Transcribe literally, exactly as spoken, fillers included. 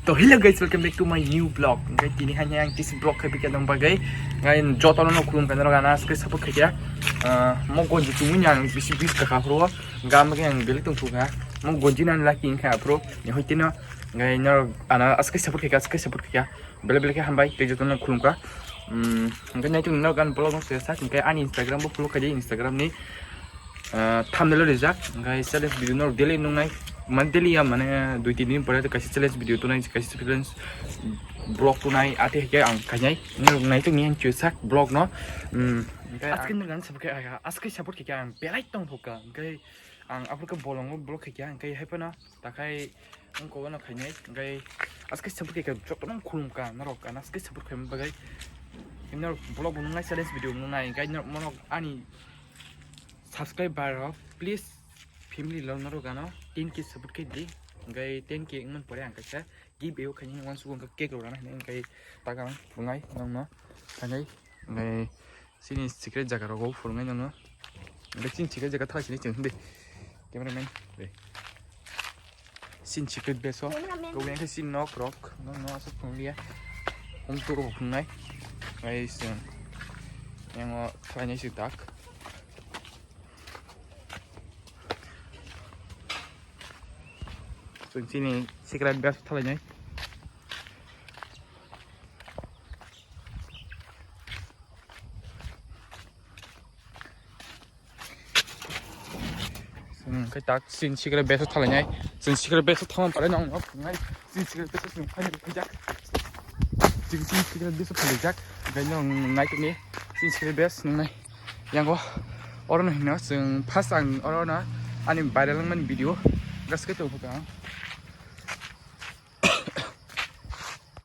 To hello guys, welcome back to my new vlog. Hingke tini hai ang tisi vlog khai pikir dong bagai. Ngai joto no khulum kana rok ana aske support khai kya. Ah, mo gonji tungwi ang bisi bis ka kaphro. Gam ke ang beli tung thuka. Mo gonji nan laki ingkha aphro. Ni hoi tino ngai no ana aske support khai kya, aske support khai kya. Bele bele ke hambai te joto no khulum ka. Hmm, hingke nai tung no gan vlog no se sa hingke ani Instagram bo follow khai di Instagram ni. Ah, thumbnail o rijak, hingke challenge video no daily nungnai, mane daily ya, mane dui tin din pore kaisa challenge video tunai, kaisa challenge vlog tunai, ate hingke ang khainai, nai tung ni ang chusak vlog no. Hmm, hingke aske nung gan support khe, aske support khe ang belai tong thoka, hingke ang aphuru khe bolong vlog khe, hingke hai phano takhai wngkok no khainai, hingke aske support khe joto no khulum ka norok, aske support khe bagwi norok vlog bo nungnai, challenge video nungnai, hingke norok ani subscriber rok, please, family rok norok ano ten K support khe di. Hingke ten K wngmani pore ang kaisa giveaway khainai, wansuk wngkha cake rok rana hinwi, hingke taga ang phungai nongno thangai. Hingke chini secret jaga rogo phungai nongno. Hingke chini secret jaga thala sini chwng hindi. Cameraman, re. Chini secret base o. Cameraman. Kau yang ke chini nok rok. Nongno asuk phungliya. Hum tu rok phungai. Guys, yang o thala nai si tak. Chwng chini secret base thalainai. Chwng khe tak chini secret base thalainai. Chwng secret base thangma pare nong nok nai. Chini secret base chwng phainai khaijak. Chwng chini secret base phaijak. Gaino nai tini chini secret base nungnai. Yango oro no hino chwng first ang oro no ani viral wngmani video gaske tong kha ang.